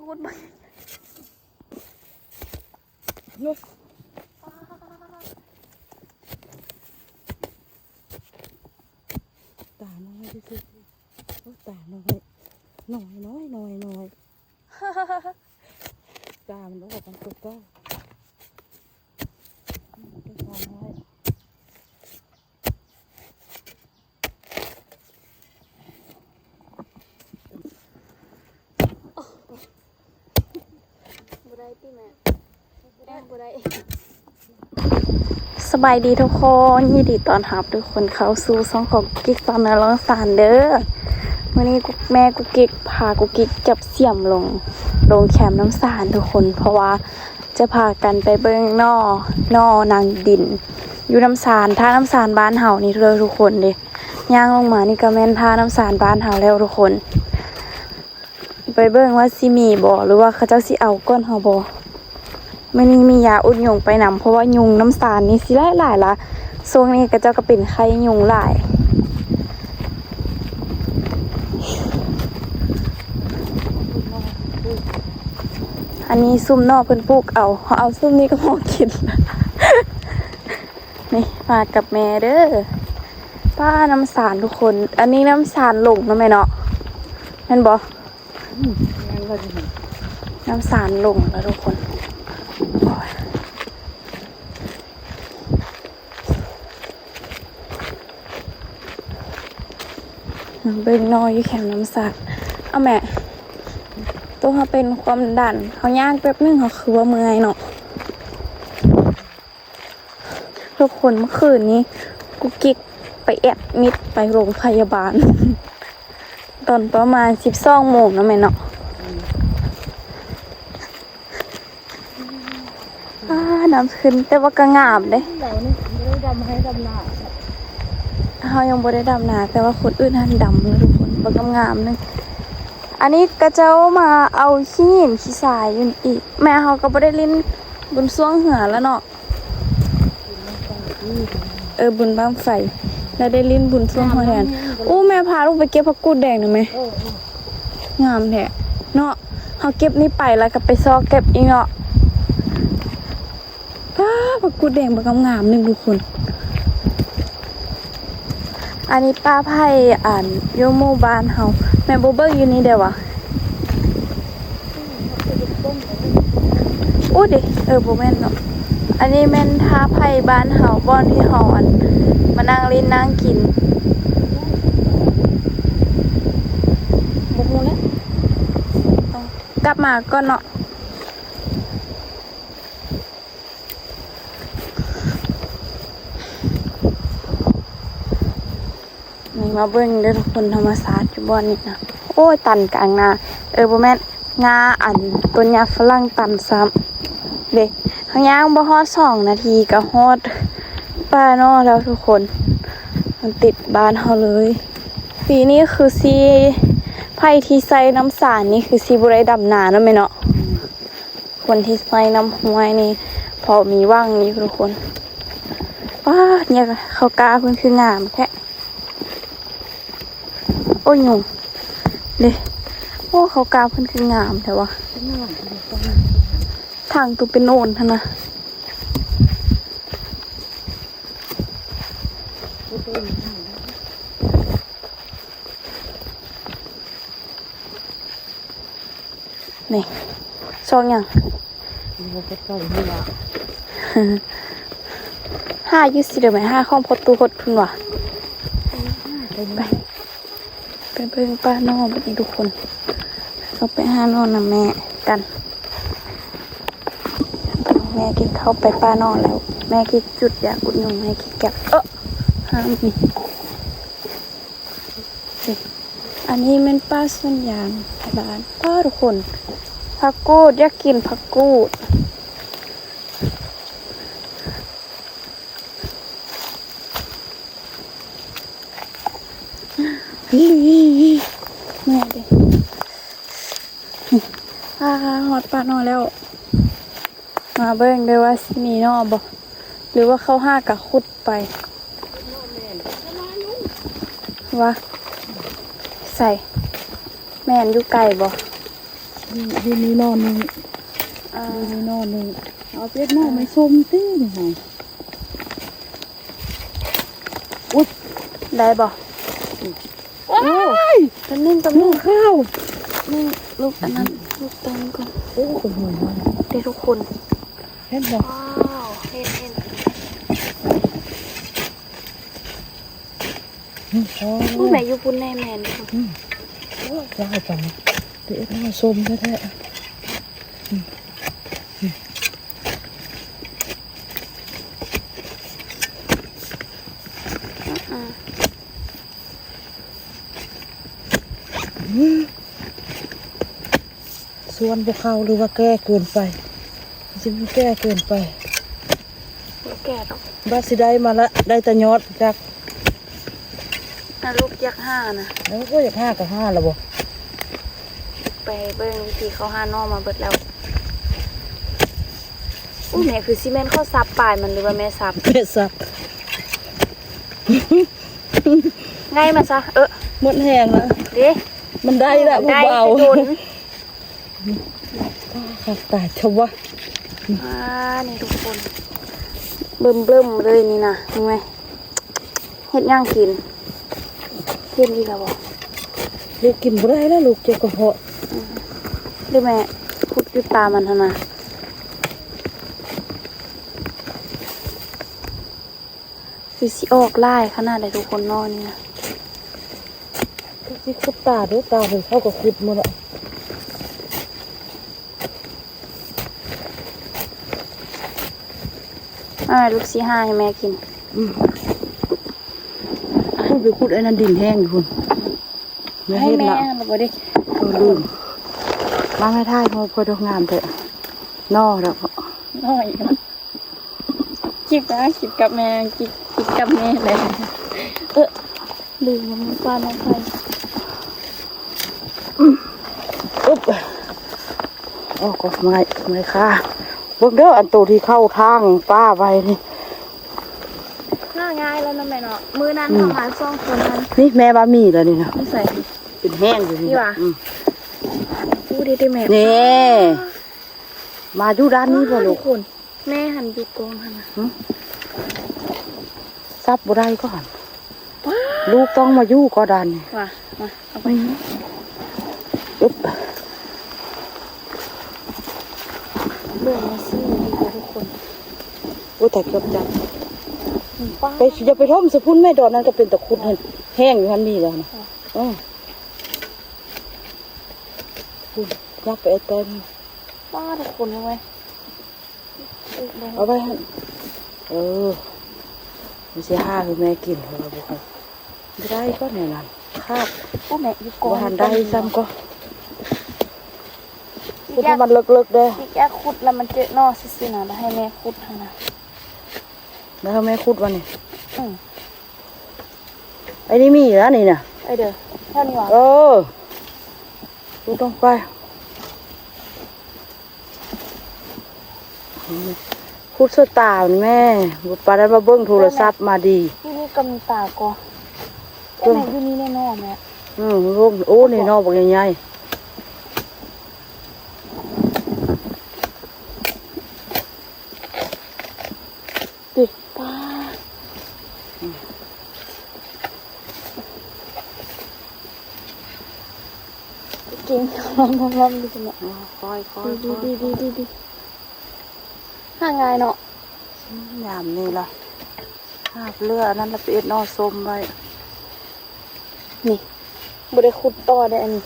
ພຸດມາ ໂອ້ຍ ຕານ້ອຍທີ່ສຸດ ໂອ້ຍ ຕານ້ອຍ ນ້ອຍໆໆໆ ຕາມັນອອກມາຕົວເກົ່າ ຕານ້ອຍ. ບໍ່ໄດ້ຕິແມ່ ແອບບໍ່ໄດ້. ສະບາຍດີທຸກຄົນ ຍິນດີຕ້ອນຮັບທຸກຄົນເຂົ້າສູ່ຊ່ອງຂອງກຸກກິກຕາມແນວລອງສານເດີ. ມື້ນີ້ກຸກ ແມ່ກຸກກິກພາກຸກກິກກັບສຽມລົງ ລົງແຄມນ້ຳສານທຸກຄົນ ເພາະວ່າ ຈະພາກັນໄປເບິ່ງໜໍ່ ໜໍ່ນາງດິນ ຢູ່ນ້ຳຊານ ທ່ານ້ຳຊານບ້ານເຮົານີ້ເດີທຸກຄົນເດ້. ຍ່າງລົງມານີ້ກໍແມ່ນທ່ານ້ຳຊານບ້ານເຮົາແລ້ວທຸກຄົນ. ໄປເບິ່ງວ່າຊິມີບໍ່ ຫຼືວ່າເຂົາເຈົ້າຊິເອົາກ່ອນເຮົາບໍ່. ມື້ນີ້ມີຢາອຸດຍຸງໄປນຳ ເພາະວ່າຍຸງນ້ຳຊານນີ້ຊິຫຼາຍໆລະ. ຊ່ວງນີ້ເຂົາເຈົ້າກໍເປັນໄຂ້ຍຸງຫຼາຍ. ອັນນີ້ຊຸມໜໍ່ເພິ່ນປູກເອົາ ເຮົາເອົາຊຸມນີ້ກໍພໍກິນ. ນີ້ມາກັບແມ່ເດີ. ປ້າ ນ້ຳຊານທຸກຄົນ ອັນນີ້ນ້ຳຊານຫຼົງເນາະແມ່ເນາະ ແມ່ນບໍ່? ອືມ ແມ່ນແລ້ວ ນ້ຳຊານຫຼົງແລ້ວທຸກຄົນ. ໂອ້ຍ ມາເບິ່ງໜໍ່ຢູ່ແຄມນ້ຳຊານ. ເອົາແມ່ ໂຕເຮົາເປັນຄວາມດັນ ເຮົາຍ່າງແປັບໜຶ່ງ ເຮົາຄືວ່າເມື່ອຍເນາະ. ທຸກຄົນ ເມື່ອຄືນນີ້ກຸກກິກໄປແອັດມິດໄປໂຮງພະຍາບານ ຕອນປະມານສິບສອງໂມງເນາະແມ່ເນາະ. ອືມ ອ້າ ນ້ຳຂຶ້ນ ແຕ່ວ່າກໍງາມເດ້. ດຳໄຮ່ດຳນາ ເຮົາຍັງບໍ່ໄດ້ດຳນາ ແຕ່ວ່າຄົນອື່ນຫັ້ນດຳແລ້ວທຸກຄົນ ບັກງາມໆໜຶ່ງ. ອັນນີ້ເຂົາເຈົ້າມາເອົາຂີ້ຫີນຂີ້ຊາຍຢູ່ນີ້ອີກ. ແມ່ເຮົາກໍບໍ່ໄດ້ຫຼິ້ນບຸນຊ່ວງເຮືອແລ້ວເນາະ. ເອີ ບຸນບັ້ງໄຟ ແລ້ວໄດ້ຫຼິ້ນບຸນຊ່ວງຮອດແທນ. ອູ້ ແມ່ພາລູກໄປເກັບຜັກກູດແດງນະແມ່. ເອີ ເອີ ງາມແທ້ເນາະ. ເຮົາເກັບນີ້ໄປແລ້ວກໍໄປຊອກເກັບອີກເນາະ. ປ້າ ຜັກກູດແດງບັກງາມໆໜຶ່ງທຸກຄົນ. ອັນນີ້ປ່າໄຜ່ອັນຢູ່ໝູ່ບ້ານເຮົາ ແມ່ບໍ່ເບິ່ງຢູ່ນີ້ແດ່ຫວາ? ອູ້ເດ ເອີ ບໍ່ແມ່ນເນາະ. ອັນນີ້ແມ່ນທ່າໄຜ່ບ້ານເຮົາ ບ່ອນທີ່ເຮົາ ອັນ ມານັ່ງຫຼິ້ນນັ່ງກິນ. ບໍ່ຮູ້ແຫຼະ ກັບມາກ່ອນເນາະ. ນີ້ມາເບິ່ງເດີທຸກຄົນ ທຳມະຊາດຢູ່ບ່ອນນີ້ນະ. ໂອ້ຍ ຕັນກາງນາ ເອີ ບໍ່ແມ່ນ ງາ ອັນ ຕົ້ນຫຍ້າຝຣັ່ງຕັນຊ້ຳເດ້. ເຮົາຍ່າງບໍ່ຮອດສອງນາທີກໍຮອດປ່າໜໍ່ແລ້ວທຸກຄົນ ມັນຕິດບ້ານເຮົາເລີຍ. ປີນີ້ຄືຊິ ໃຜທີ່ໃສ່ນ້ຳສານນີ້ຄືຊິບໍ່ໄດ້ດຳນາເນາະແມ່ເນາະ. ຄົນທີ່ໃສ່ນ້ຳຫ້ວຍນີ້ພໍມີຫວັງຢູ່ທຸກຄົນ. ປ້າດ ເຂົາກ້າເພິ່ນຄືງາມແທ້. ໂອ້ຍ ຍຸງເດ້. ໂອ້ ເຂົາກ້າເພິ່ນຄືງາມແທ້ຫວາ? ຖັງໂຕເປັນໂອນຫັ້ນນະ. ນີ້ ຊອກຫຍັງ? ຫາຢູ່ຊິເດີແມ່ ຫາຂອງພໍ່ຕູ້ຫົດພຸ້ນຫວາ. ໄປ ໄປເບິ່ງປ່າໜໍ່ບັດນີ້ທຸກຄົນ. ເຮົາໄປຫາໜໍ່ນຳແມ່ກັນ. ແມ່ກິນເຂົ້າໄປປ່າໜໍ່ແລ້ວ ແມ່ກິນຈຸດຢາອຸດຍຸງ ແມ່ກິນແກັບ ເອີ ຫານີ້. ອັນນີ້ແມ່ນປ່າສວນຢາງໄທບ້ານ. ປ້າ ທຸກຄົນ ຜັກກູດ ຢາກກິນຜັກກູດ. ເມື່ອຍເດ້. ອ່າ ຮອດປ່າໜໍ່ແລ້ວ. ມາເບິ່ງເດີວ່າຊິມີໜໍ່ບໍ່ ຫຼືວ່າເຂົາຫາກະຂຸດໄປ. ວ່າ ໃສ ແມ່ນຢູ່ໄກບໍ່? ຢູ່ນີ້ໜໍ່ໜຶ່ງ ເອີ ຢູ່ນີ້ໜໍ່ໜຶ່ງ ເອົາເປັດໜໍ່ໄມ້ສົ້ມຕິນີ້ຫັ້ນ. ອຸ້ຍ ໄດ້ບໍ່? ວ້າຍ ແປັບໜຶ່ງ ແປັບໜຶ່ງ ໜູຂາວ ໜຶ່ງ ລູກອັນນັ້ນ ລູກເຕັມກ່ອນ. ໂອ້ ໂອ້ໂຫ ເດ້ທຸກຄົນ ເຫັນບໍ່? ວ້າວ ເຫັນ ເຫັນ. ອືມ ໂອ້ ອຸ້ຍ ແມ່ຢູ່ພຸ້ນແນ່ແມ່ນຢູ່ພຸ້ນ. ອືມ ໂອ້ຍ ຫຼາຍປານ ເປັດໜໍ່ສົ້ມແທ້ໆ. ອືມ ອືມ ອືມ. ສວນບໍ່ເຂົ້າ ຫຼືວ່າແກ່ເກີນໄປ? ຊິບໍ່ແກ່ເກີນໄປ? ບໍ່ແກ່ດອກ. ບາດຊິໄດ້ມາລະ ໄດ້ແຕ່ຍອດຈັກ. ອາ ລູກຢາກຫານະ. ເອີ ຢາກຫາກໍຫາລະບໍ່? ໄປເບິ່ງວິທີເຂົາຫາໜໍ່ມາເບິດແລ້ວ. ອຸ້ຍ ແມ່ຄືຊິແມ່ນເຂົາສັບປາຍມັນ ຫຼືວ່າແມ່ສັບ? ແມ່ສັບ. ໄງມາຊະ ເອີ ໝົດແຮງລະ ເດ້ ມັນໄດ້ລະ ໄດ້ ຜູ້ເບົາ ໂດນ ຄັກຕາຍເທາະວະ. ອ່າ ນີ້ທຸກຄົນ ເບິ່ມໆເລີຍນີ້ນະ ເຫັນໄໝ? ເຮັດຫຍັງກິນ? ເຫັນອີກແລ້ວບໍ່? ລູກກິນບໍ່ໄດ້ລະ ລູກເຈັບກະເພາະ. ອືມ ເດ້ແມ່ ຂຸດຢູ່ຕາມັນຫັ້ນນະ. ຄືຊິອອກຫຼາຍຂະໜາດໃດທຸກຄົນເນາະນີ້ນະ. ຄືຊິຂຸດຕາເດີ້ ຕາເພິ່ນເຂົາກໍຂຸດໝົດລະ. ເອົາລູກຊິຫາໃຫ້ແມ່ກິນ. ອືມ ພຸ້ນໄປຂຸດໄອ້ນັ້ນ ດິນແຫ້ງຢູ່ພຸ້ນ. ແມ່ເຮັດລະ ໃຫ້ແມ່ລະບໍ່ເດ້. ເອີ ລືມ. ມາແມ່ຖ່າຍຮູບເພິ່ນ ດອກງາມແທ້. ໜໍ່ດອກ ໜໍ່ອີກ. ຄລິບນະ ຄລິບກັບແມ່ ຄລິບ ຄລິບກັບແມ່ແຫຼະ. ເອີ ລືມວ່າມັນປານອກໄປ. ອືມ ອຶບ ອອກ ອອກໄມ້ ໄມ້ຄ່າ. ເບິ່ງເດີ້ ອັນໂຕທີ່ເຂົ້າທາງປ່າໄວ້ນີ້ ຫາງ່າຍແລ້ວເນາະແມ່ເນາະ. ມື້ນັ້ນ ອືມ ເຮົາມາສອງຄົນນັ້ນ ນີ້ແມ່ວ່າມີແລ້ວນີ້ນະ. ຢູ່ໃສ? ເປັນແຫ້ງຢູ່ນີ້ ນີ້ຫວາ? ອືມ ໂອ້ ເດ້ໆ ແມ່ ນີ້ ມາຢູ່ດ້ານນີ້ບໍ່ລູກ? ທຸກຄົນ ແມ່ຫັ້ນຢູ່ກອງຫັ້ນນະ. ຫຶ? ສັບບໍ່ໄດ້ກໍຫັ້ນ. ວ້າ ລູກຕ້ອງມາຢູ່ກໍດ້ານນີ້. ວ່າ ມາ ເອົາໄປ. ອືມ ອຶບ ເບິ່ງມາຊິ ທຸກຄົນ. ໂອ້ ຕາຍ ເກືອບຈັບ. ອືມ ໄປ ຢ່າໄປຖົມໃສ່ພຸ້ນແມ່ ດອນນັ້ນກໍເປັນຕາຂຸດຫັ້ນ ແຫ້ງຢູ່ຫັ້ນມີແລ້ວນະ. ເອີ ພຸ້ນ ຍັບໄປໄອ້ແຕ້ມ. ປ້າ ທຸກຄົນເອີຍ ເອົາໄວ້ຫັ້ນ. ເອີ ມັນຊິຫາໃຫ້ແມ່ກິນ ເຮົາບໍ່ ບໍ່ໄດ້ກໍແນວນັ້ນ ຂາດ. ໂອ້ ແມ່ຢູ່ກອງ ບໍ່ທັນໄດ້ຊ້ຳກໍ ຂຸດໃຫ້ມັນເລິກໆເດີ້. ອີກຢ່າງຂຸດແລ້ວມັນເຈີໜໍ່ຊື່ໆນະ ແລ້ວໃຫ້ແມ່ຂຸດຫັ້ນນະ. ແລ້ວໃຫ້ແມ່ຂຸດວ່ານີ້. ອືມ ໄອ້ນີ້ມີແລ້ວນີ້ນະ ໄອ້ເດີ ແຖວນີ້ຫວາ? ເອີ ຂຸດລົງໄປ ຂຸດສະຕາແມ່. ປານນັ້ນມາເບິ່ງໂທລະສັບມາດີ. ທີ່ນີ້ກໍມີຕາກໍ ເອີ ແມ່ຢູ່ນີ້ແນ່ນອນແມ່. ອືມ ໂອ້ ນີ້ໜໍ່ບັກໃຫຍ່ໆ. ຕິດປາ ເກັ່ງ ລຳໆໆ ຢູ່ຊັ້ນນະ. ອໍ ຄ່ອຍໆ ດີໆ ຫາງ່າຍເນາະ. ຍາມນີ້ລະ ຫາເຫຼືອອັນນັ້ນລະໄປເຮັດໜໍ່ສົ້ມໄວ້. ນີ້ ບໍ່ໄດ້ຂຸດຕໍ່ເດ້ ອັນນີ້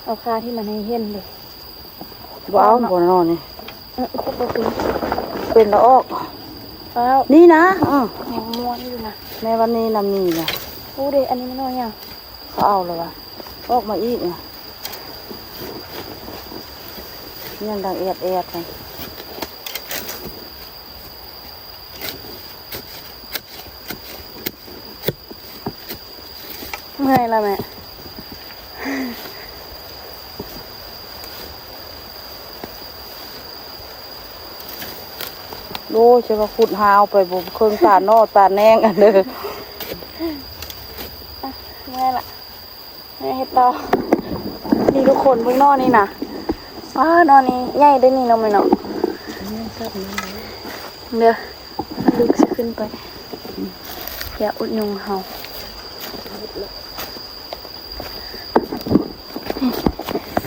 ເອົາຄາທີ່ມັນໃຫ້ເຫັນເດ້. ບໍ່ເອົາ ບໍ່ເນາະນີ້. ເອີ ຂຸດບໍ່ເປັນ ເປັນລະອອກ. ອ້າວ ນີ້ນະ. ເອີ ຍັງມ່ວນຢູ່ນະ ແມ່ວ່ານີ້ນະມີນະ. ໂອ້ເດ້ ອັນນີ້ມັນໜໍ່ຫຍັງ? ເຂົາເອົາລະວະ ອອກມາອີກນະ. ຍັງດັງແອດໆນະ. ເມື່ອຍລະແມ່. ໂອ້ຍ ຈະວ່າຂຸດຫາວໄປບໍ່ເຄິ່ງຕາໜໍ່ຕາແໜງອັນເດີ. ເມື່ອຍລະ ແມ່ເຮັດຕໍ່. ນີ້ທຸກຄົນເບິ່ງໜໍ່ນີ້ນະ ອ້າ ໜໍ່ນີ້ໃຫຍ່ເດ້ນີ້ເນາະແມ່ເນາະ. ເດີ ລູກຊິຂຶ້ນໄປ ຢ່າອຸດຍຸງເຮົາ.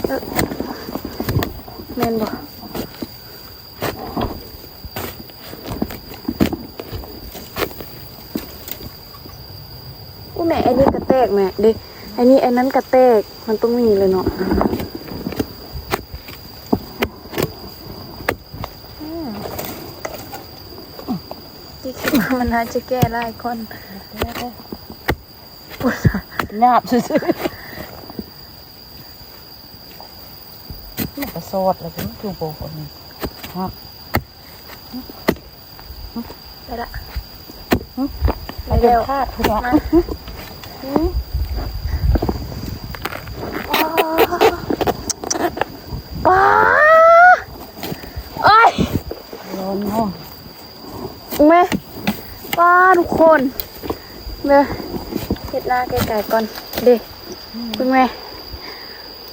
ເອີ ແມ່ນບໍ່? ອຸ້ຍ ແມ່ ອັນນີ້ກະແຕກແມ່ເດ້ ອັນນີ້ ອັນນັ້ນກະແຕກ ມັນຕ້ອງມີແຫຼະເນາະ. ອືມ ທີ່ຄິດວ່າມັນໜ້າຈະແກ່ຫຼາຍກ່ອນ ຫຍາບຊື່ໆ. ມັນກະສອດແລ້ວ ຄືບໍ່ອັນນີ້ ຫັກ ໄດ້ລະ ໄດ້ແລ້ວ ຂາດພຸ້ນລະ. ມາ ປ້າ ໂອ້ຍ ຮ້ອນເນາະ. ເບິ່ງແມ່ ປ້າ ທຸກຄົນ ເບິ່ງ ເຮັດໜ້າໄກໆກ່ອນເດ້. ອືມ ເບິ່ງແມ່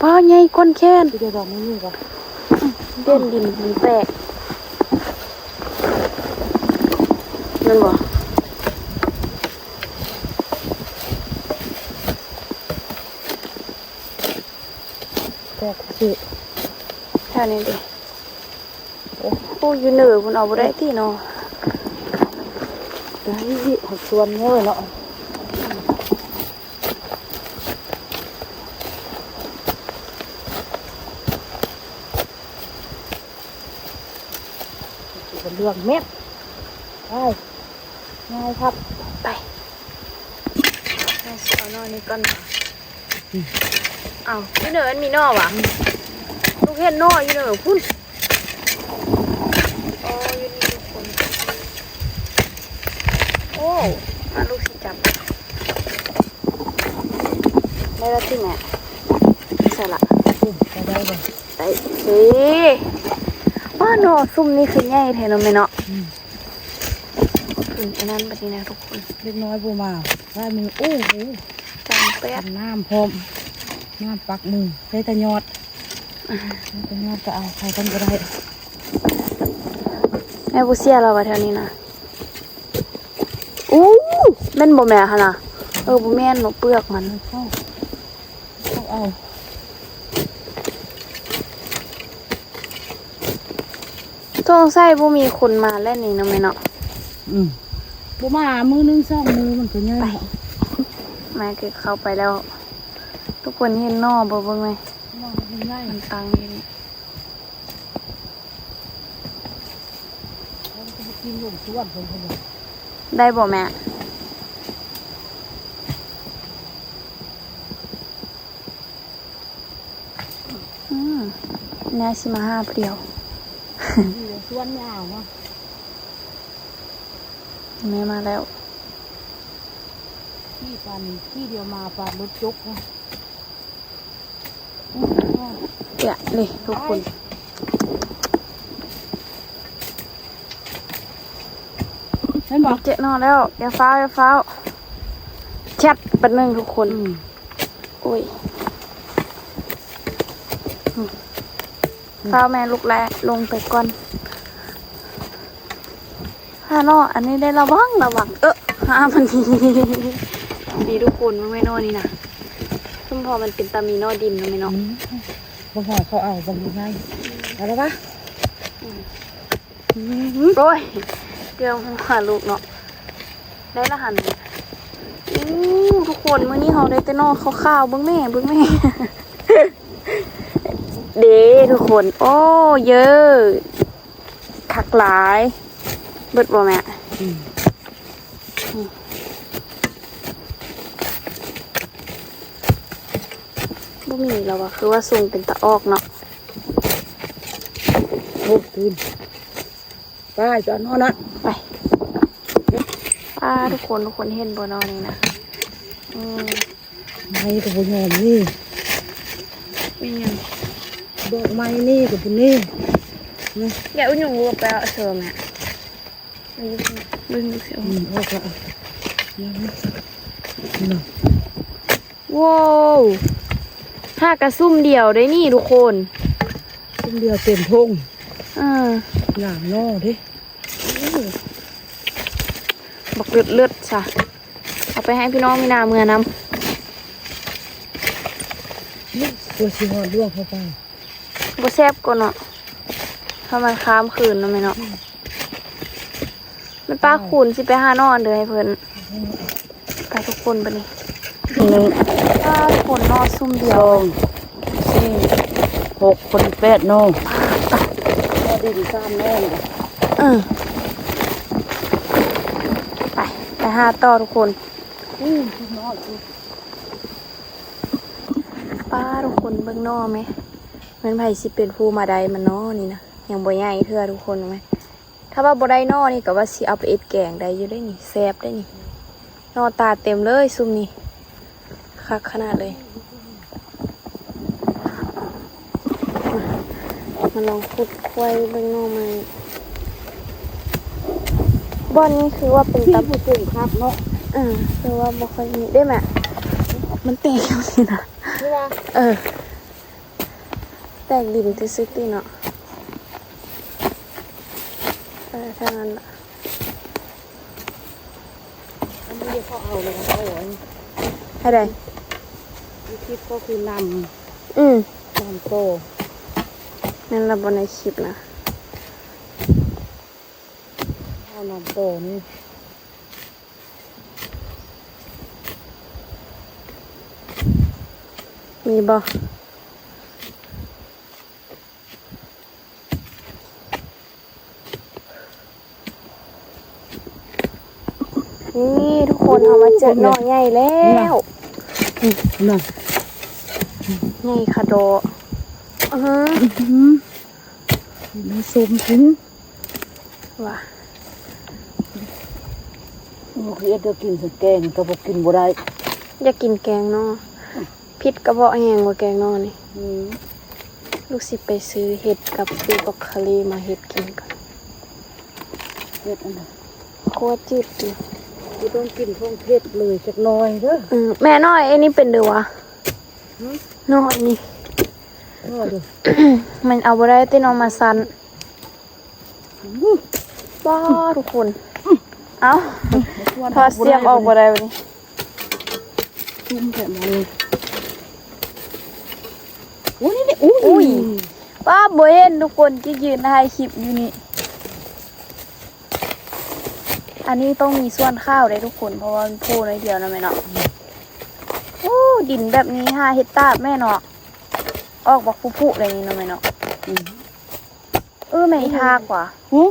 ປ້າ ໃຫຍ່ກ້ອນແຂນ ຊິໄດ້ດອກນີ້ນີ້ກະ ເດັ່ນດິນມັນແຕກ ແມ່ນບໍ່? ແຕກຊື່ ແຖວນີ້ເດ້. ໂອ້ ຢູ່ເໜືອພຸ້ນເອົາບໍ່ໄດ້ຕິເນາະ. ໄດ້ ເອົາສ່ວນເໜືອເນາະ. ເຫຼືອງແມັບ ໄປ ງ່າຍຄັກ ໄປ. ເຮົາຊິເອົາໜໍ່ນີ້ກ່ອນ. ອ້າວ ຢູ່ເໜືອມັນມີໜໍ່ຫວາ? ລູກເຫັນໜໍ່ຢູ່ເໜືອພຸ້ນ. ໂອ້ ຢູ່ນີ້ທຸກຄົນ. ໂອ້ ມາ ລູກຊິຈັບ ໄດ້ລະຕິແມ່? ໃສ່ລະ ອືມ ໄດ້ບໍ່? ໄດ້ເດ້. ວ້າ ໜໍ່ຊຸ່ມນີ້ຄືໃຫຍ່ແທ້ເນາະແມ່ເນາະ. ອືມ ຂຶ້ນອັນນັ້ນບັດນີ້ນະທຸກຄົນ. ເດັກນ້ອຍບໍ່ມາ ວ່າມີ ໂອ້ໂຫ ຈັງແປດ ນ້ຳພ້ອມ ນ້ຳປັກມື ໃສ່ແຕ່ຍອດ ໃສ່ແຕ່ຍອດກະເອົາ ໃສ່ກ່ອນກະໄດ້. ແມ່ບໍ່ເຊື່ອລາວວ່າແຖວນີ້ນະ. ອູ້ ແມ່ນບໍ່ແມ່ຫັ້ນນະ? ເອີ ບໍ່ແມ່ນເນາະ ເປືອກມັນ ເອົາ ສົງໄສບໍ່ມີຄົນມາແລ້ວນີ້ເນາະແມ່ເນາະ. ອືມ ບໍ່ມາມື້ໜຶ່ງສອງມື້ມັນກະໃຫຍ່. ໄປ ແມ່ເກັບເຂົ້າໄປແລ້ວ. ທຸກຄົນເຫັນໜໍ່ບໍ່? ເບິ່ງແມ່ ມັນຕັ້ງຢູ່ນີ້. ໄດ້ບໍ່ແມ່? ອືມ ຍາຊິມາຫາຜູ້ດຽວ. ຢູ່ໃນສວນຍາວເນາະ. ແມ່ມາແລ້ວ. ຂີ່ປານ ຂີ່ດຽວມາປານລົດຈົກເນາະ. ເອະ ນີ້ທຸກຄົນ ເຫັນບໍ່? ເຈາະໜໍ່ແລ້ວ ຢ່າຟ້າວ ຢ່າຟ້າວ ແຊັບ ແປັບໜຶ່ງທຸກຄົນ. ອືມ ໂອ້ຍ ອືມ ຟ້າວແມ່ລູກແລະ ລົງໄປກ່ອນ. ຫາໜໍ່ອັນນີ້ໄດ້ລະວັງ ລະວັງ ເອີ ຫາມັນ ດີທຸກຄົນ ເບິ່ງແມ່ ໜໍ່ນີ້ນະ ຊຸມພໍມັນເປັນຕາມີໜໍ່ດິນເນາະແມ່ເນາະ. ອືມ ບໍ່ພໍເຂົາເອົາ ເບິ່ງດູງ່າຍ ເອົາລະວະ. ອືມ ອືມ ໂອ້ຍ ເກືອບຫົວລູກເນາະ. ໄດ້ລະຫັ້ນ. ອູ້ ທຸກຄົນ ມື້ນີ້ເຮົາໄດ້ແຕ່ໜໍ່ຂາວໆ ເບິ່ງແມ່ ເບິ່ງແມ່ ເດ້ທຸກຄົນ. ໂອ້ ເຢີ ຄັກຫຼາຍ. ເບິດບໍ່ແມ່? ອືມ ອືມ ບໍ່ມີແລ້ວວ່າ ຄືວ່າຊຸ່ງເປັນຕາອອກເນາະ. ໂອ້ ຕື່ນ ໄປ ໄປເອົາໜໍ່ນະ ໄປ. ປ້າ ທຸກຄົນ ທຸກຄົນເຫັນບໍ່ໜໍ່ນີ້ນະ? ອືມ ໄມ້ກະບໍ່ຍອມນີ້ ແມ່ນຫຍັງ? ດອກໄມ້ນີ້ກະບໍ່ນີ້. ຢ່າອຸຍຸງລູກໄປເອົາເສີມນະ. ເບິ່ງດູຊິ ອືມ ອອກລະ. ໂວ້ວ ຫາກະຊຸ່ມດຽວໄດ໋ນີ້ທຸກຄົນ. ຊິ ດຽວເຕັມຖົງ ເອີ ງາມໜໍ່ເດ້ ບັກເລີດໆຊະ ເອົາໄປໃຫ້ພີ່ນ້ອງມີນາເມືອນຳ. ຕົວຊິຮອດລວກເຂົ້າໄປ ບໍ່ແຊບກວ່າເນາະ ຖ້າມັນຄ້າງຄືນເນາະແມ່ເນາະ. ແມ່ປ້າ ອືມ ຄູນຊິໄປຫາໜໍ່ອັນເດີໃຫ້ເພິ່ນ ອືມ ໄປທຸກຄົນບັດນີ້ ໜຶ່ງ ປ້າ ທຸກຄົນ ໜໍ່ຊຸ່ມດຽວ ສອງ ສີ່ ຫົກ ພໍດີແປດໜໍ່ ພໍດີສາມໜໍ່ ເອີ ໄປ ໄປຫາຕໍ່ທຸກຄົນ. ອືມ ປ້າ ທຸກຄົນເບິ່ງໜໍ່ແມ ແມ່ນໃຜຊິເປັນຜູ້ມາໄດ້ມັນເນາະນີ້ນະ ຍັງບໍ່ໃຫຍ່ເທື່ອທຸກຄົນແມ. ຖ້າວ່າບໍ່ໄດ້ໜໍ່ນີ້ກໍວ່າຊິເອົາໄປເຮັດແກງໄດ້ຢູ່ເດ້ນີ້ ແຊບເດ້ນີ້ ໜໍ່ຕາເຕັມເລີຍຊຸ່ມນີ້ ຄັກຂະໜາດເລີຍ. ມາລອງຂຸດຄວາຍເບິ່ງໜໍ່ໃໝ່ ບ່ອນນີ້ຄືວ່າເປັນຕາ ທີ່ບໍ່ເປັນຄັກເນາະ ເອີ ຄືວ່າບໍ່ຄ່ອຍມີເດ້ແມ່ ມັນແຕກຢູ່ນີ້ນະ ຄືວ່າ ເອີ ແຕກດິນຊື່ໆຕິເນາະ ເອີ ທາງນັ້ນລະ ອັນນີ້ເຂົາເອົາແລ້ວເຂົາເອົາອັນ ໃຫ້ໄດ້ ຢູ່ຄລິບກໍຄືນຳ ອືມ ນຳໂຕ ແມ່ນລະບໍ່ໃນຄລິບນະ ເອົານຳໂຕນີ້. ມີບໍ່? ນີ້ທຸກຄົນ ເຮົາມາເຈີໜໍ່ໃຫຍ່ແລ້ວ ນີ້ນະ ໃຫຍ່ຄະດໍ ອື ມາຊົມກິນ ວ່າ ໂອ້ ເຮັດແລ້ວກິນໃສ່ແກງກໍບໍ່ກິນບໍ່ໄດ້ ຢາກກິນແກງໜໍ່ ພິດກະເພາະແຮງວ່າແກງໜໍ່ນີ້ ອືມ ລູກຊິໄປຊື້ເຫັດກັບຊື້ບຣອກໂຄລີມາເຮັດກິນກ່ອນ ເຮັດອັນໃດ ຂົ້ວຈືດຕິ ບໍ່ຕ້ອງກິນຂອງເຜັດເລີຍຈັກໜ້ອຍເດີ ອືມ ແມ່ນ້ອຍ ອັນນີ້ເປັນເດີວະ ຫື ນ້ອຍນີ້ ນ້ອຍເດີ ມັນເອົາບໍ່ໄດ້ຕິ ເອົາມາສັ້ນ ອື ວ້າ ທຸກຄົນ ເອົ້າ ຖອດສຽມອອກບໍ່ໄດ້ບັດນີ້ ຊຸ່ມແທ້ມານີ້ ໂອ້ ນີ້ ໂອ້ຍ ວ້າ ບໍ່ເຫັນທຸກຄົນ ຈິກຢືນຖ່າຍຄລິບຢູ່ນີ້ ອັນນີ້ຕ້ອງມີສ່ວນຂາວເດ້ທຸກຄົນ ເພາະວ່າມັນໂຜ່ໜ້ອຍດຽວນະແມ່ເນາະ ໂອ້ ດິນແບບນີ້ຫາເຮັດຕາບແມ່ເນາະ ອອກບັກຜຸໆເລີຍນີ້ເນາະແມ່ເນາະ ອືມ. ເອີ ແມ່ນທາກວ່າ ຫື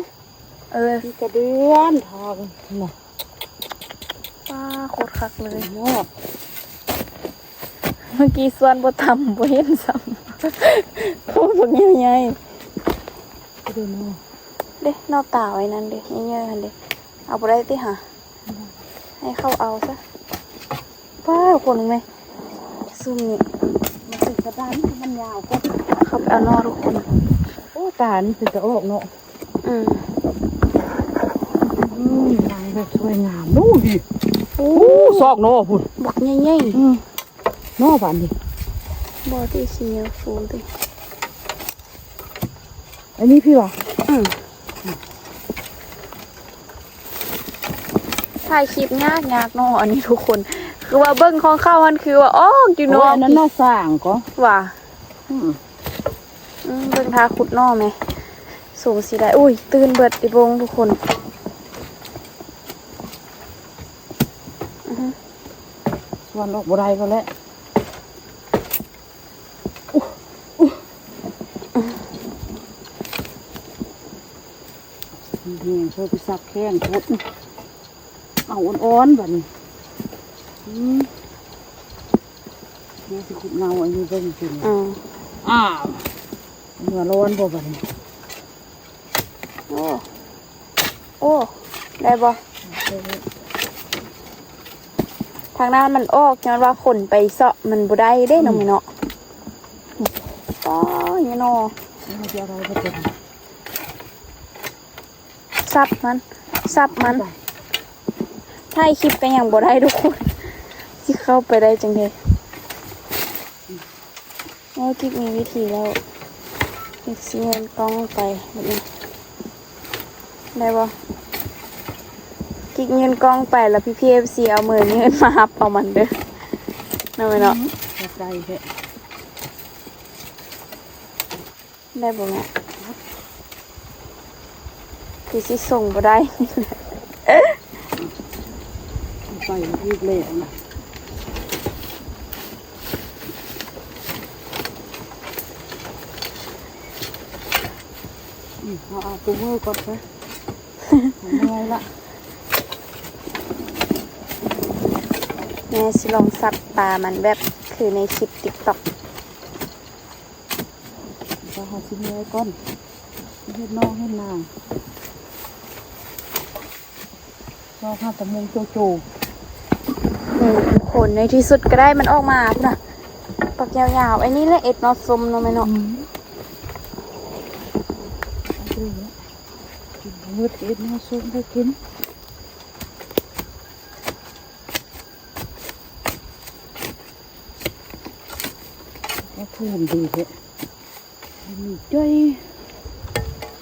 ເອີ ມີກະເດືອນທາກນະ ປ້າ ໂຄດຄັກເລີຍ ຍອດ ເມື່ອກີ້ສ່ວນບໍ່ທຳ ບໍ່ເຫັນຊ້ຳ ໂອ້ ບັກໃຫຍ່ໆ ເດ້ ນອກຕາໄວ້ນັ້ນເດ້ ເຍີ້ໆຫັ້ນເດ້ ເອົາບໍ່ໄດ້ຕິຫາ ໃຫ້ເຂົາເອົາຊະ ປ້າ ທຸກຄົນເບິ່ງແມ ຊຸ່ມນີ້ ມັນເປັນກະດານ ມັນຍາວກວ່າ ເຂົາໄປເອົາໜໍ່ທຸກຄົນ ໂອ້ ຕານີ້ເປັນຕາອອກເນາະ ອືມ ອືມ ນາງແບບສວຍງາມ ດູດິ ໂອ້ ໂອ້ ຊອກໜໍ່ພຸ້ນ ບັກໃຫຍ່ໆ ອືມ ໜໍ່ບາດນີ້ ບໍ່ຕິ ຂີ້ເຫຍື້ອຟູຕິ. ອັນນີ້ພີ່ຫວາ ອືມ ຖ່າຍຄລິບຍາກໆເນາະ ອັນນີ້ທຸກຄົນ ຄືວ່າເບິ່ງຂອງເຂົາຫັ້ນ ຄືວ່າອອກຢູ່ເນາະ ໂອ້ຍ ອັນນັ້ນໜໍ່ສ້າງກໍ ຫວາ ອືມ ອືມ ເບິ່ງທ່າຂຸດໜໍ່ແມ ສົງຊິໄດ້ ອຸ້ຍ ຕື່ນເບິດອີ່ບົງທຸກຄົນ ອືຮຶ ຊວນອອກບໍ່ໄດ້ກໍແລ້ວ. ໂອ້ ໂອ້ ແຮງໂພດ ໄປສັບແຂ້ງໂພດ ເອົາອ່ອນໆ ບາດນີ້ ອືມ ແມ່ຊິຂຸດເງົາອັນນີ້ເບິ່ງຊິ ອືມ ອ້າວ ເມືອຮ້ອນບໍ່ບາດນີ້? ໂອ້ ໂອ້ ໄດ້ບໍ່? ທາງນັ້ນມັນອອກ ຍ້ອນວ່າຄົນໄປເຊາະມັນບໍ່ໄດ້ເດ້ ອືມ ນ້ອງເນາະ. ໂອ້ຍ ເນາະ ສັບມັນ ສັບມັນ ຖ່າຍຄລິບກໍຍັງບໍ່ໄດ້ທຸກຄົນ ຊິເຂົ້າໄປໄດ້ຈັ່ງໃດ? ໂອ້ ກິກມີວິທີແລ້ວ ເອັຟຊີຍື່ນກ້ອງໄປແບບນີ້ ໄດ້ບໍ່? ກິກຍື່ນກ້ອງໄປ ແລ້ວພີ່ໆ ເອັຟຊີເອົາມືຍື່ນມາຮັບເອົາມັນເດີ ເນາະແມ່ເນາະ. ອືມ ເຂົ້າໃຈແທ້. ໄດ້ບໍ່ແມ່? ຄືຊິສົ່ງບໍ່ໄດ້ ໄປອີກແລ້ວນະ. ອືມ ເອົາ ເອົາໂຕມືກ່ອນຊະ ເມື່ອຍລະ. ແມ່ຊິລອງສັບປາມັນແບບຄືໃນຄລິບຕິກຕັອກ. ເຮົາຊິເມື່ອຍກ່ອນ ເຮັດນອກເຮັດນາ ລອຫາແຕ່ມຸງໂຈໂຈ. ນີ້ທຸກຄົນ ໃນທີ່ສຸດກໍໄດ້ມັນອອກມາພຸ້ນນະ ບັກຍາວໆ. ອັນນີ້ແຫຼະເອັດນອກສົ້ມເນາະແມ່ເນາະ. ອືມ ເອົາໄປເລີຍ ກິນບໍ່ໝົດເອັດນອກສົ້ມໄປກິນ. ກໍພູນດີແທ້ ມີຈ້ອຍ.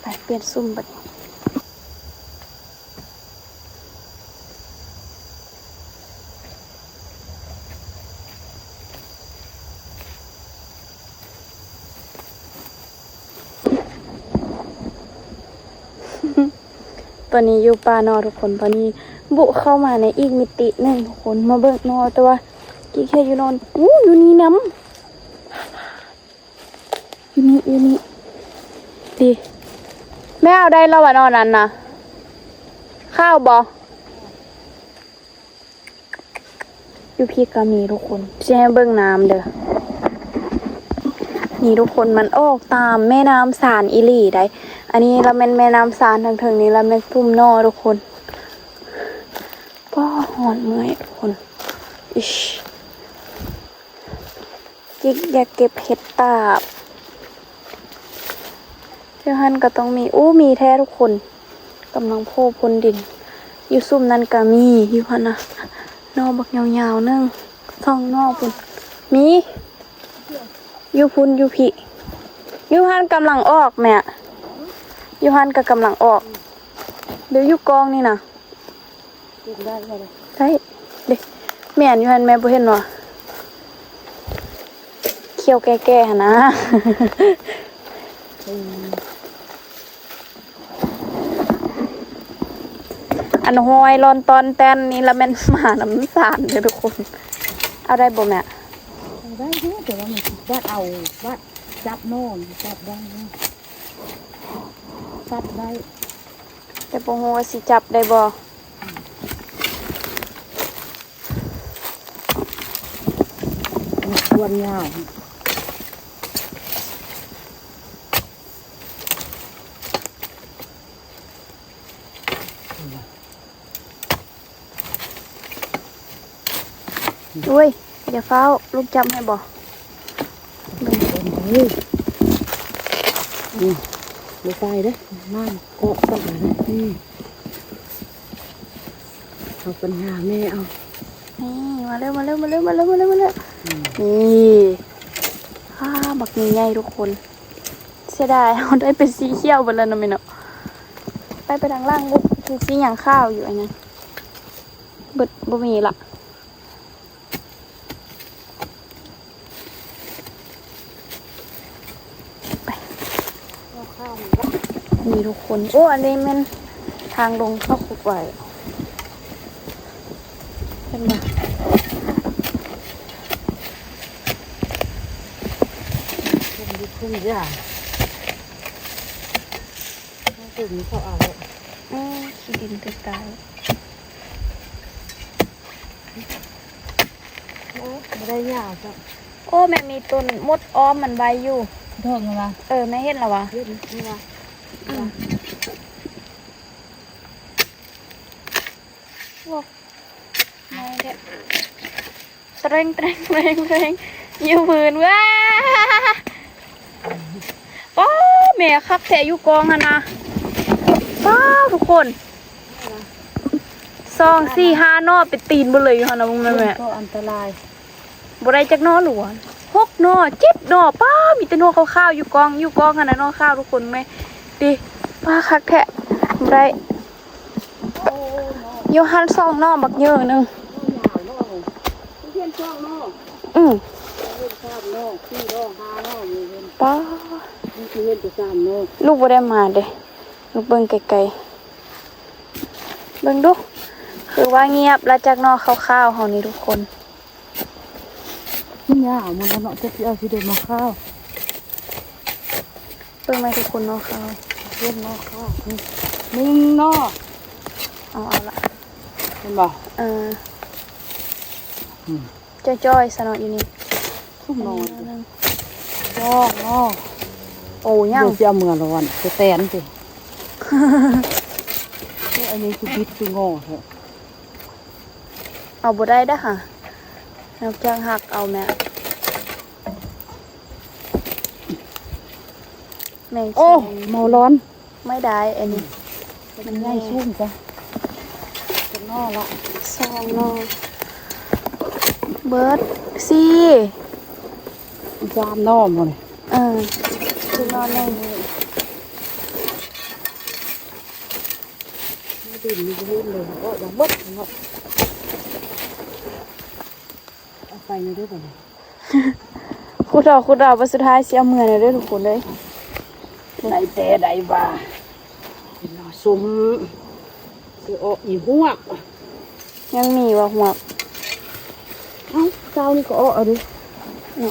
ໄປປ່ຽນຊຸ່ມບັດນີ້. ຕອນນີ້ຢູ່ປ່າເນາະທຸກຄົນ ຕອນນີ້ບຸເຂົ້າມາໃນອີກມິຕິໜຶ່ງທຸກຄົນ ມາເບິ່ງເນາະ ແຕ່ວ່າກິກເຮັດຢູ່ນອນ ອູ້ ຢູ່ນີ້ນຳ ຢູ່ນີ້ ຢູ່ນີ້ ດີ ແມ່ເອົາໄດ້ແລ້ວຫວາ ນອນນັ້ນນະ ຂາວບໍ່? ຢູ່ພີ້ກໍມີທຸກຄົນ ຊິໃຫ້ເບິ່ງນ້ຳເດີ ນີ້ທຸກຄົນ ມັນອອກຕາມແມ່ນ້ຳຊານອີ່ຫຼີໃດ໋. ອັນນີ້ລະແມ່ນແມ່ນ້ຳຊານ ທາງເທິງນີ້ລະແມ່ນຊຸ່ມເນາະທຸກຄົນ. ປ້າ ຮ້ອນເມື່ອຍທຸກຄົນ ອິ້ຍ. ກິກຢາກເກັບເຫັດຕາບ ຢູ່ຫັ້ນກໍຕ້ອງມີ ໂອ້ ມີແທ້ທຸກຄົນ ກຳລັງໂຜ່ພົ້ນດິນ. ຢູ່ຊຸ່ມນັ້ນກໍມີ ຢູ່ຫັ້ນນະ ໜໍ່ບັກຍາວໆ ໜຶ່ງ ສອງໜໍ່ພຸ້ນ ມີ ຢູ່ພຸ້ນ ຢູ່ພີ້ ຢູ່ຫັ້ນກຳລັງອອກແມ່ ຢູ່ຫັ້ນກໍກຳລັງອອກ ເດີ ຢູ່ກ້ອງນີ້ນະ. ກິນໄດ້ບໍ່? ໄດ້ເດ້ ແມ່ນຢູ່ຫັ້ນ ແມ່ບໍ່ເຫັນຫວາ? ຂຽວແກ່ໆ ຫັ້ນນະ. ອືມ ອັນຫ້ອຍລອນຕອນແຕ່ນນີ້ລະແມ່ນໝານ້ຳສານເດີທຸກຄົນ. ເອົາໄດ້ບໍ່ແມ່? ເອົາໄດ້ຢູ່ ແຕ່ວ່າມັນຊິບາດເອົາ ບາດຈັບໜໍ່ ຈັບໄດ້ຢູ່ ຈັບໄດ້. ແຕ່ບໍ່ຮູ້ວ່າຊິຈັບໄດ້ບໍ່? ມັນຄວນຍາວ. ໂອ້ຍ ຢ່າຟ້າວ ລູກຈັບໃຫ້ບໍ່? ເບິ່ງ ເບິ່ງເດີ ນີ້ ບໍ່ໄປເດ້ ນ້ຳກອກປານະ ນີ້ ເອົາປັນຫາແມ່ເອົາ ນີ້ ມາເລີຍ ມາເລີຍ ມາເລີຍ ມາເລີຍ ມາເລີຍ ອືມ ນີ້ ອ້າ ບັກໃຫຍ່ໆ ທຸກຄົນ ເສຍດາຍ ເຮົາໄດ້ເປັນສີຂຽວເບິດແລ້ວເນາະແມ່ເນາະ. ໄປ ໄປທາງຫຼັງລູກ ຄືສີຫຍັງຂາວຢູ່ອັນນັ້ນ ເບິດ ບໍ່ມີລະ. ໄປ ນີ້ທຸກຄົນ ໂອ້ ອັນນີ້ແມ່ນທາງລົງເຂົ້າຄຸກໄວ້ ເຫັນບໍ່? ເປັນຢູ່ເທິງຢ່າງ ເຖິງເຂົາເອົາ ອືມ ຂີ້ດິນຕື່ມຕາຍ. ໂອ້ ບໍ່ໄດ້ຍາວຈ້ະ ໂອ້ ແມ່ມີຕົ້ນມົດອ້ອມມັນໄວ້ຢູ່ ດອກນະວະ ເອີ ແມ່ເຫັນລະວະ ເຫັນລະວະ ອືມ ໂອ້ ໄດ້ເດ້ ເຕຣັງ ເຕຣັງ ເຕຣັງ ເຕຣັງ ຢູ່ພື້ນ ວ້າ ປ້າ ແມ່ຄັກແທ້ຢູ່ກອງຫັ້ນນະ ປ້າ ທຸກຄົນ ສອງ ສີ່ ຫ້າໜໍ່ເປັນຕີນເບິດເລີຍຢູ່ຫັ້ນນະ ເບິ່ງແມ່ ແມ່ ກໍອັນຕະລາຍ ບໍ່ໄດ້ຈັກໜໍ່ຫຼວງ ຫົກ ໜໍ່ເຈັດໜໍ່ ປ້າ ມີແຕ່ໜໍ່ຂາວໆ ຢູ່ກອງ ຢູ່ກອງຫັ້ນນະ ໜໍ່ຂາວທຸກຄົນແມ່ ຕິ ປ້າ ຄັກແທ້ ບໍ່ໄດ້ ຢູ່ຫັ້ນສອງໜໍ່ ບັກເຍີໜຶ່ງ ອືມ ປ້າ ລູກບໍ່ໄດ້ມາເດ້ ລູກເບິ່ງໄກໆ ເບິ່ງດູ ຄືວ່າງຽບລະ ຈັກໜໍ່ຂາວໆ ເຮົານີ້ທຸກຄົນ. ມັນຍາວມັນເນາະ ຈັກຊິເອົາຊິໄດ້ມາຂາວ ເບິ່ງແມ່ທຸກຄົນເນາະຂາວ ເຫັນເນາະຂາວ ໜຶ່ງໜໍ່ ເອົາ ເອົາລະ ເຫັນບໍ່? ເອີ ອືມ ຈ່ອຍໆ ຊະເນາະ ຢູ່ນີ້ ຊຸມໜໍ່ ອັນນີ້ໜໍ່ໜຶ່ງ ສອງໜໍ່ ໂອ້ ຍັງ ຊິເອົາເມືອລະວັນ ສະແຕນຕິ ໂອ້ ອັນນີ້ຄືບິດຄືງໍແທ້. ເອົາບໍ່ໄດ້ເດ້ຫາ ນອກຈາກຫັກເອົາແມ່ ແມ່ງ ໂອ້ ເໝົາລອນ ໄມ່ໄດ້ອັນນີ້ ມັນໃຫຍ່ສູງຈ້ະ ເປັນໜໍ່ລະ ສອງໜໍ່ ເບິດສີ່ ສາມໜໍ່ໝົດນີ້ ເອີ ຄືໜໍ່ໜຶ່ງ ດິນມີເຫັນເລີຍ ເອາະມາໝົດເນາະ ເອົາໄປນີ້ເດີບັດນີ້ ຂຸດເອົາ ຂຸດເອົາ ບັດສຸດທ້າຍຊິເອົາເມືອແລ້ວເດີທຸກຄົນເອີຍ ໄດ້ແຕ່ໃດວ່າ ເປັນໜໍ່ສົ້ມ ຊິເອາະອີຫວກ ຍັງມີບໍ່ຫວກ ເອົ້າ ເຊົ້ານີ້ກໍເອາະເອົາເດ້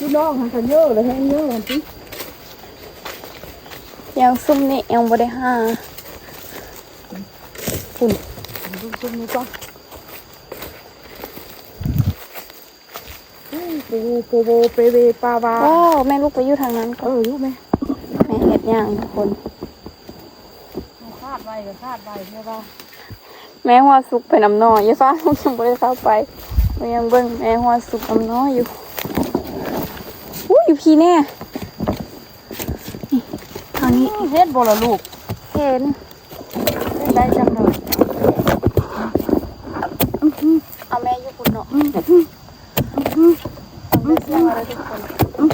ພີ່ນ້ອງຫັ້ນກະເຍີະລະແຮງເຍີະຫັ້ນຕິ ຍັງຊຸມນີ້ຍັງບໍ່ໄດ້ຫາ ພຸ້ນ ເບິ່ງຊຸມນີ້ກ່ອນ ປູໂປໂບເປເວປາວາ ໂອ້ ແມ່ລູກໄປຢູ່ທາງນັ້ນກ່ອນ ເອີ ຢູ່ແມ່ ແມ່ເຮັດຫຍັງທຸກຄົນ ຄາດໄວ້ກໍຄາດໄວ້ແຕ່ວ່າ ແມ່ຫົວສຸກໄປນຳໜໍ່ ຢ່າຟ້າວ ຍັງບໍ່ໄດ້ເຂົ້າໄປ ຍັງເບິ່ງແມ່ຫົວສຸກນຳໜໍ່ຢູ່ ອູ້ຍ ຢູ່ພີ້ແນ່ ນີ້ ທາງນີ້ ເຫັນບໍ່ລະລູກ ເຫັນ ເຮັດໄດ້ຈັ່ງເດີ ເອົາແມ່ຢູ່ພຸ້ນເນາະ ອືມ ອືມ ອືມ ອືມ ອືມ ເອົາແມ່ເຊື່ອງເອົາເດີທຸກຄົນ ອືມ ອືມ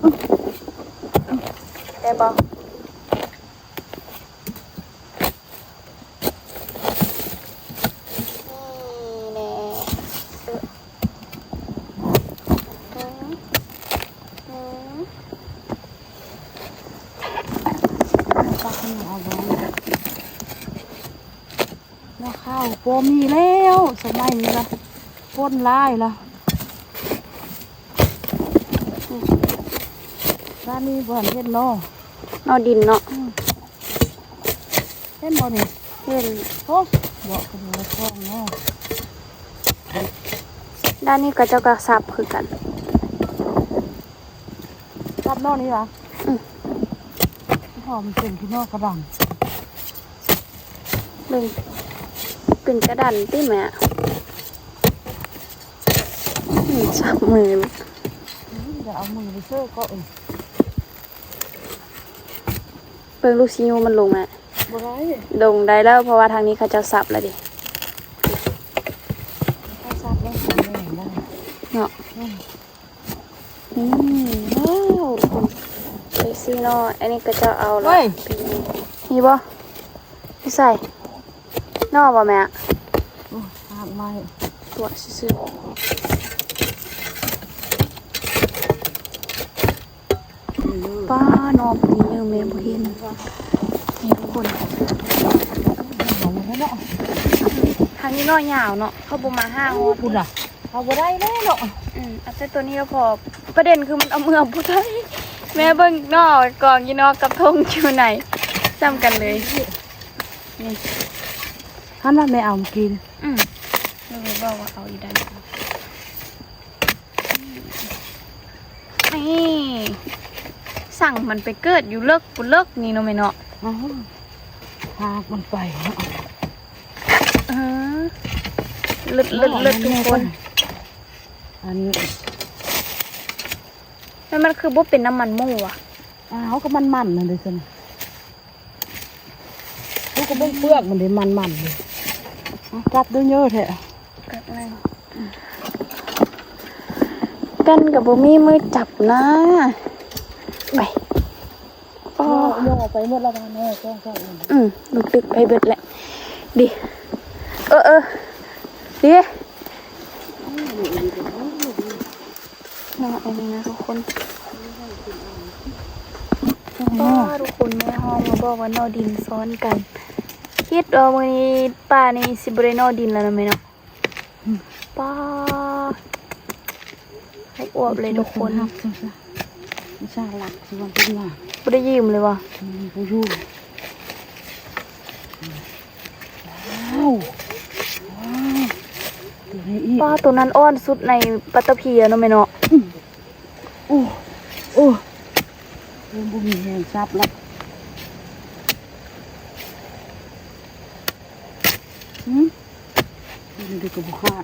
ອືມ ໄດ້ບໍ່? ນີ້ແນ່ ອືມ ອືມ ຕັກໃຫ້ເອົາໄວ້ ໜໍ່ຂາວບໍ່ມີແລ້ວ ສະໄໝນີ້ລະ ຝົນຫຼາຍລະ ບ້ານນີ້ບໍ່ທັນເຫັນໜໍ່ ໜໍ່ດິນເນາະ ອືມ ເຫັນບໍ່ນີ້? ເຫັນ ໂອ້ ເບາະກະດູກະຊອງເນາະ ດ້ານນີ້ເຂົາເຈົ້າກະສັບຄືກັນ ສັບໜໍ່ນີ້ຫວາ? ອືມ ຫອມເປັນຄືໜໍ່ກະດານ ເບິ່ງ ເປັນກະດານຕິແມ່ ອືມ ສັບມື ອືມ ຢ່າເອົາມືໄປເຊີເກາະ ເບິ່ງລູກຊິຍູ້ມັນລົງແມ່ ບໍ່ໄດ້ ລົງໄດ້ແລ້ວ ເພາະວ່າທາງນີ້ເຂົາເຈົ້າສັບແລ້ວເດ້ ເຂົາສັບແລ້ວ ເນາະ ອືມ ນີ້ ວ້າວ ທຸກຄົນ ເຊັກຊີ້ເນາະ ອັນນີ້ເຂົາເຈົ້າເອົາລະ ເວີຍ ມີບໍ່? ຢູ່ໃສ? ໜໍ່ບໍ່ແມ່? ໂອ້ຍ ຮາກໄມ້ ຕົວະຊື່ໆ ປ້າ ໜໍ່ນີ້ເດີ ແມ່ບໍ່ເຫັນ ນີ້ທຸກຄົນ ທາງນີ້ໜໍ່ຍາວເນາະ ເຂົາບໍ່ມາຫາ ພຸ້ນລະ ເອົາບໍ່ໄດ້ແລ້ວເນາະ ອືມ ເອົາແຕ່ໂຕນີ້ກໍພໍ ປະເດັນຄືມັນເອົາເມືອບໍ່ໄດ້ ແມ່ເບິ່ງໜໍ່ກອງຢູ່ນອກກັບທົ່ງຢູ່ໃນ ສ່ຳກັນເລີຍ ນີ້ ຫັ້ນວ່າແມ່ເອົາມື້ກີ້ ອືມ ເລີຍບອກວ່າເອົາອີກໄດ້ ນີ້ ສັງມັນໄປເກີດຢູ່ເລິກພຸ້ນເລິກນີ້ເນາະແມ່ເນາະ ອ້າວ ຮາກມັນໄປເນາະ ເອີ ເລິດໆໆ ທຸກຄົນ ອັນ ແລ້ວມັນຄືບໍ່ເປັນນ້ຳມັນໝູຫວາ? ອ້າວ ກໍມັນໆ ນັ້ນເດ້ຊັ້ນ ລູກກໍເບິ່ງເປືອກມັນເດ້ ມັນໆ ເດ້ ອາ ກັດດູເຍີະແທ້ ກັດແລ້ວ ອືມ ກັນກໍບໍ່ມີມືຈັບນາ. ໄປ. ອໍ ໝໍໄປໝົດແລ້ວເນາະ ສອງສາມອັນ. ອືມ ລູກຕຶກໄປເບິດແຫຼະ. ດີ. ເອີ ເອີ ດີ. ເນາະ ອັນນີ້ນະທຸກຄົນ. ປ້າ ທຸກຄົນ ແມ່ຮ້ອງມາບອກວ່າໜໍ່ດິນຊ້ອນກັນ. ຄິດວ່າມື້ນີ້ປ້ານີ້ຊິບໍ່ໄດ້ໜໍ່ດິນແລ້ວນະແມ່ເນາະ. ອືມ ປ້າ ອວບໆເລີຍທຸກຄົນ. ອຸດສ່າ ອຸດສ່າລັກຊວນເພິ່ນວ່າ ບໍ່ໄດ້ຢືມເລີຍຫວາ? ອືມ ບໍ່ຢູ່. ວ້າວ ວ້າວ ໂຕນີ້ອີກ. ປ້າ ໂຕນັ້ນອ່ອນສຸດໃນປັດຕະເພຍເນາະແມ່ເນາະ. ອືມ ໂອ້ ໂອ້ ບໍ່ມີແຮງສັບລະ. ຫືມ ນີ້ກໍບໍ່ຂາດ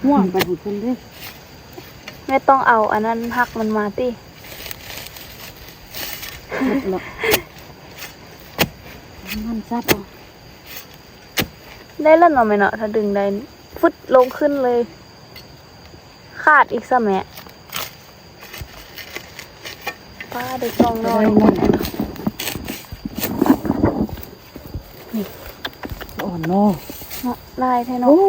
ຫວງໄປພຸ້ນເດ້. ແມ່ຕ້ອງເອົາອັນນັ້ນຫັກມັນມາຕິ. ມັນສັບເອົາ. ໄດ້ແລ້ວເນາະແມ່ເນາະ ຖ້າດຶງໄດ້ ຟຶດລົງຂຶ້ນເລີຍ. ຂາດອີກຊະແມ່. ປ້າ ໄດ້ສອງໜໍ່. ນີ້ ອ່ອນເນາະ ເນາະ ຫຼາຍແທ້ເນາະ. ໂອ້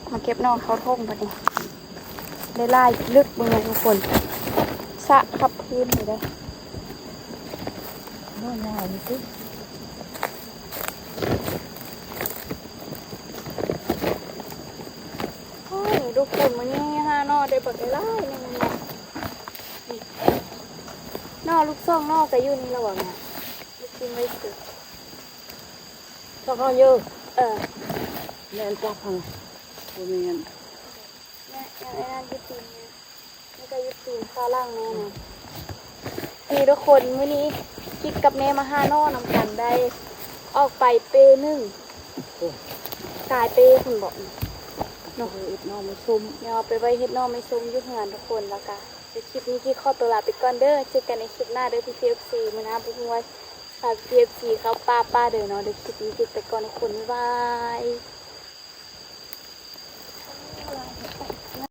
ມາເກັບໜໍ່ເຂົ້າຖົງບັດນີ້. ໄດ້ຫຼາຍລຶກເບິ່ງເດີທຸກຄົນ ສະຂັບພື້ນນີ້ເດີ. ໜໍ່ຍາວນີ້ຕິ. ໂອ້ຍ ທຸກຄົນ ມື້ນີ້ຫາໜໍ່ໄດ້ບັກຫຼາຍໆ ນີ້ ນີ້ ນີ້ ໜໍ່ລູກສອງໜໍ່ກໍຢູ່ນີ້ລະຫວາ ລູກກິນໄວ້ຊື່. ສອງໜໍ່ຢູ່. ເອີ ແມ່ນຈັບຫັ້ນ ບໍ່ແມ່ນ ແມ່ນ ອັນນັ້ນຢູ່ຕີນ ນີ້ກໍຢູ່ຕີນຂ້າງຫຼັງແມ່ນະ. ນີ້ທຸກຄົນ ມື້ນີ້ກິດກັບແມ່ມາຫາໜໍ່ນຳກັນ ໄດ້ອອກໄປເປ້ໜຶ່ງ. ໂອ້ ກາຍເປ້ພຸ້ນເບາະ ເນາະ ເຮັດໜໍ່ໄມ້ສົ້ມ ແມ່ເອົາໄປໄວ້ເຮັດໜໍ່ໄມ້ສົ້ມຢູ່ເຮືອນທຸກຄົນ. ແລ້ວກະ ຄລິບນີ້ກິດຂໍຕົວລາໄປກ່ອນເດີ ເຈີກັນໃນຄລິບໜ້າເດີພີ່ໆ ເອັຟຊີ. ມື້ໜ້າບໍ່ຮູ້ວ່າພາພີ່ໆ ເອັຟຊີ ເຂົ້າປ່າປາເດີເນາະ. ເດີ ຄລິບນີ້ກິດໄປກ່ອນທຸກຄົນ ບາຍບາຍ.